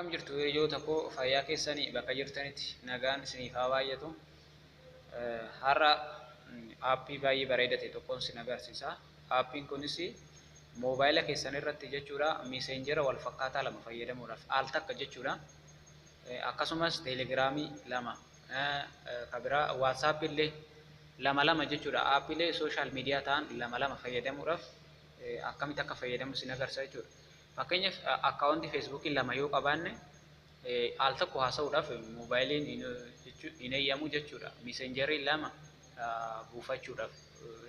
Akkam jirtu hiriyoota koo, fayyaa keessanii? Bakka jirtanitti nagaan isiniif haa baay'atu. Har'a aappii baay'ee bareeda ta'e tokkoon isin agarsiisa. Aappiin kunis moobaayila keessan irratti jechuudha miiseenjera wal fakkaataa lama fayyadamuudhaaf al takka jechuudha. Akkasumas teelegiraamii lama, kan biraa waatsaappii illee lama lama jechuudha. Aappiilee sooshaal miidiyaa ta'an lama lama fayyadamuudhaaf akkamitti akka fayyadamu isin agarsiisa jechuudha. Fakkeenyaaf, akkaawuntii Feesbuukii lama yoo qabaanne al tokko haasa'uudhaaf moobaayiliin hin eeyyamu jechuudha. Miisenjarii lama buufachuudhaaf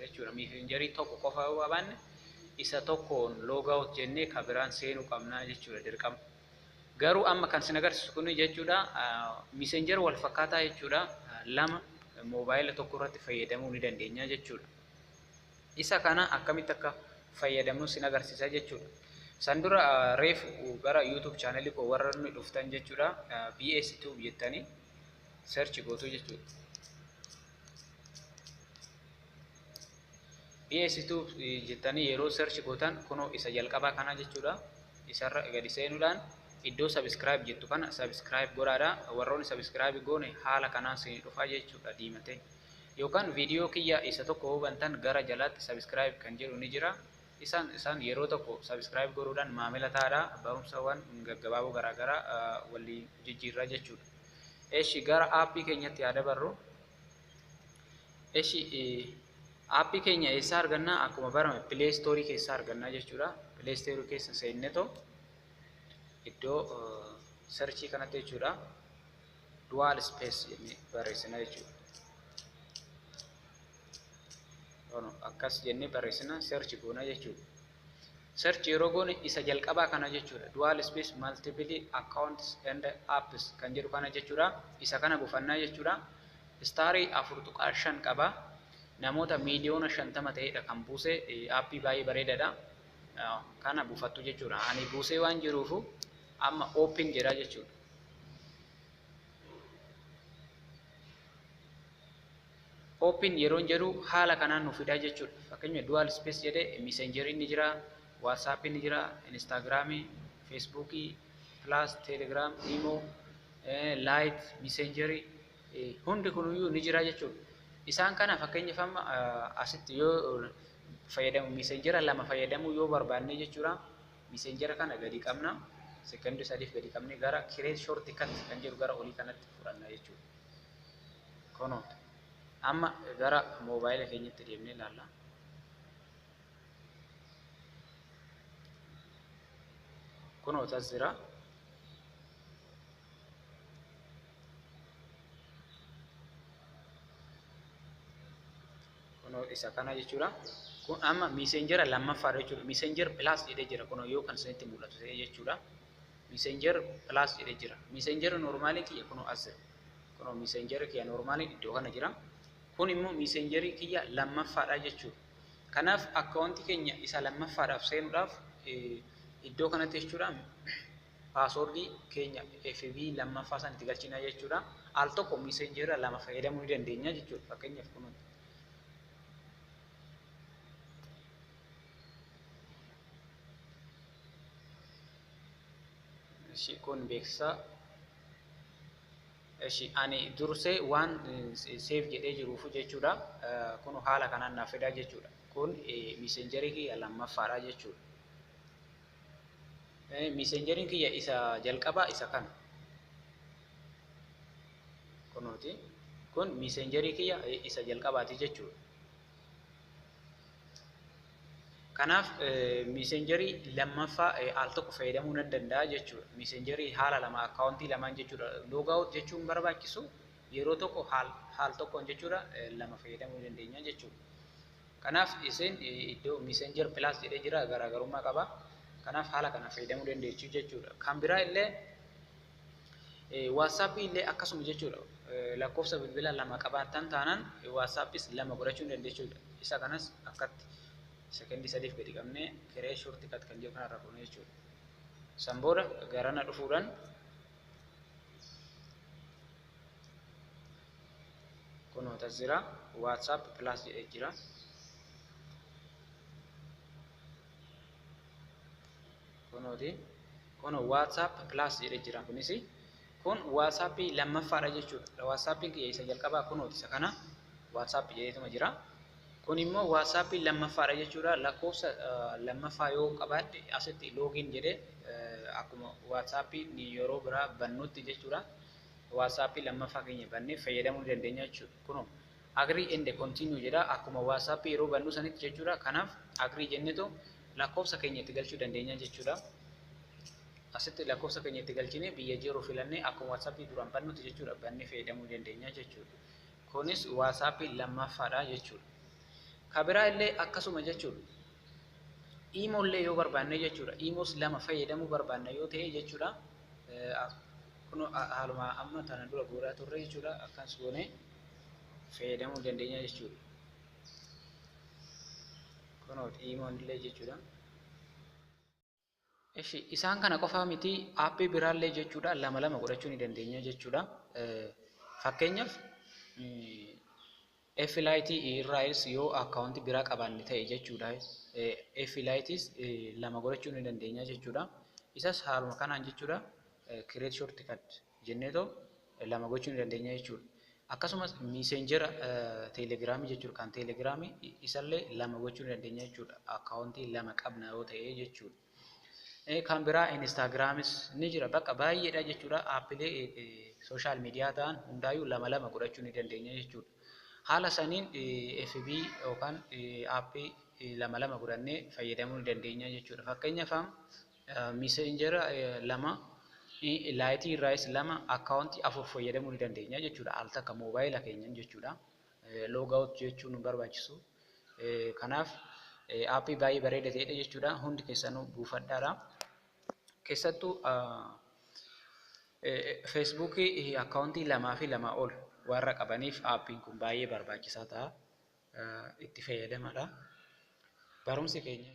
jechuudha. Miisenjarii tokko qofa yoo qabaanne isa tokkoon log out jennee kan biraan seenuu qabna jechuudha dirqama. Garuu amma kan isin agarsiisu kun jechuudha miisenjara wal fakkaataa jechuudha lama moobaayila tokko irratti fayyadamuu ni dandeenya jechuudha. Isa kana akkamitti akka fayyadamnu sin agarsiisa jechuudha. San dura reefu gara YouTube channel koo warra inni dhuftan jechuudha, BS Tube jettanii search gootu jechuudha. BS Tube jettanii yeroo search gootan kunoo isa jalqabaa kana jechuudha. Isarra gadi seenuudhaan iddoo subscribe jettu kana subscribe godhaadha. Warroonni subscribe goone haala kanaan sin dhufaa jechuudha diimatee. Yookaan viidiyoo kiyya isa tokko hubantan gara jalaatti subscribe kan jedhu ni jira. Isaan yeroo tokko subscribe godhuudhaan maamila ta'aadha. Barumsawwan gaggabaaboo garaagaraa walii jijjiirraa jechuudha. Eshi, gara aappii keenyatti haa dabarru. Eshi, aappii keenya eessaa argannaa? Akkuma barame Play Store keessaa argannaa jechuudha. Play Store keessa seennetoo iddoo searchii kanatti jechuudha, Dual Space jennee barreessina jechuudha. Akkas jennee barreessina, search goona jechuudha. Search yeroo goone isa jalqabaa kana jechuudha. Dual Space Multiple Accounts and Apps kan jedhu kana jechuudha. Isa kana buufannaa jechuudha. Istaarii 4.5 qaba. Namoota 50,000,000 ta'edha kan buuse. Aappii baay'ee bareedaadha. Kana buufattu jechuudha. Ani buusee waan jiruufu amma open jedha jechuudha. Open yeroon jedhu haala kanaan nu fidaa jechuudha. Fakkeenya, Dual Space jedhee Messenger ni jira, WhatsApp ni jira, Instagram, Facebook, Plus, Telegram, Imo, Lite, Messenger hundi kunuyyuu ni jira jechuudha. Isaan kana fakkeenyaaf amma asitti yoo fayyadamu, Messenger lama fayyadamuu yoo barbaanne jechuudha. Messenger kana gadi qabna. Sekondii 3f gadi qabne gara create shortcut kan jedhu gara olii kanatti fudhanna jechuudha. Kunoo amma gara moobaayila keenyatti deemnee ilaalla. Kunoo tas jira. Kunoo isa kana jechuudha. Kun amma miisenjera lammaffaadha jechuudha. Messenger Plus jedhee jira, kunoo yoo kan isinitti mul'atu ta'e jechuudha. Messenger Plus jedhee jira. Messenger noormaalii kiyya kunoo as jira. Kunoo messenger kiyya noormaaliin iddoo kana jira. Kun immoo messengerii kiyya lammaffaadha jechuudha. Kanaaf akkaawuntii keenya isa lammaffaadhaaf seenuudhaaf iddoo kanatti jechuudha paaswoordii keenya FB lammaffaa san itti galchina jechuudha. Al tokko messenjera lama fayyadamuu ni dandeenya jechuudha. Fakkeenyaaf kun kun beeksisa. Eshi, ani dursee waan save jedhee jiruufu jechuudha. Kun haala kanaan naaf fidaa jechuudha. Kun messengerii kiyya lammaffaadha jechuudha. Messengeriin kiyya isa jalqabaa isa kana. Kunooti. Kun messengerii kiyya isa jalqabaati jechuudha. Kanaaf messengerii lammaffaa al tokko fayyadamuu nan danda'a jechuudha. Messengerii haala lama, akkaawuntii lamaan jechuudha. Log out jechuun barbaachisu, yeroo tokko haal tokkoon jechuudha lama fayyadamuu dandeenya jechuudha. Kanaaf isin iddoo Messenger Plus jedhee jira, garaagarummaa qaba. Kanaaf haala kana fayyadamuu dandeessu jechuudha. Kan biraa illee WhatsApp illee akkasuma jechuudha. Lakkoofsa bilbilaa lama qabaattan taanaan WhatsAppis lama godhachuu ni dandeessuudha. Isa kanas akkatti sekondii 3f gadi qabnee create shortcut kan jedhu kanarra goone jechuudha. San booda garana dhufuudhaan kunoo tas jira, WhatsApp Plus jedhee jira. Kunooti. Kun WhatsApp Plus jedhee jira kunis. Kun WhatsAppii lammaffaadha jechuudha. WhatsAppiin kiyya isa jalqabaa kunooti isa kana WhatsApp jedheetuma jira. Kun immoo WhatsAppii lammaffaadha jechuudha. Lakkoofsa lammaffaa yoo qabaadhe asitti login jedhee akkuma WhatsAppii yeroo biraa bannutti jechuudha. WhatsAppii lammaffaa keenya bannee fayyadamuu dandeenya jechuudha. Kunoo "agree and continue" jedha, akkuma WhatsAppii yeroo bannu sanitti jechuudha. Kanaaf agree jennetu lakkoofsa keenya itti galchuu dandeenya jechuudha. Asitti lakkoofsa keenya itti galchine, biyya jiru filannee, akkuma WhatsAppii duraan bannutti jechuudha, bannee fayyadamuu dandeenya jechuudha. Kunis WhatsAppii lammaffaadha jechuudha. Kabiraa illee akkasuma jechuudha. Imo illee yoo barbaanne jechuudha. Imos lama fayyadamuu barbaanne yoo ta'e jechuudha. Kun haaluma amma tana dura godhaa turre jechuudha. Akkas goonee fayyadamuu dandeenya jechuudha. Kunoo Imoon illee jechuudha. Ishi isaan kana qofaa miti, aappii biraallee jechuudha lama lama godhachuu ni dandeenya jechuudha. Fakkeenyaaf F-Lite irraayis yoo akkaawuntii biraa qabaanne ta'e jechuudha. F-Liteis lama godhachuu ni dandeenya jechuudha. Isas haaluma kanaan jechuudha, create shortcut jenneetoo lama gochuu ni dandeenya jechuudha. Akkasumas Messenger Telegramii jechuudha, kan Telegramii isallee lama gochuu ni dandeenya jechuudha. Akkaawuntii lama qabna yoo ta'e jechuudha. Kan biraa Instagramis ni jira, bakka baay'eedha jechuudha. Aappilee social media ta'an hundaayyuu lama lama godhachuu ni dandeenya jechuudha. Haala saniin FB yookaan aappii lama lama godhannee fayyadamuu ni dandeenya jechuudha. Fakkeenyaaf Messenger lama, Lite irraayis lama, akkaawuntii afur fayyadamuu ni dandeenya jechuudha. Al takka moobaayila keenyan jechuudha. Logout jechuun nu barbaachisu. Kanaaf aappii baay'ee bareeda ta'edha jechuudha. Hundi keessanuu buufadhaadha. Keessattuu Facebookii akkaawuntii lamaa fi lamaa ol warra qabaniif aappiin kun baay'ee barbaachisaa ta'a. Itti fayyadamadha. Barumsi keenya.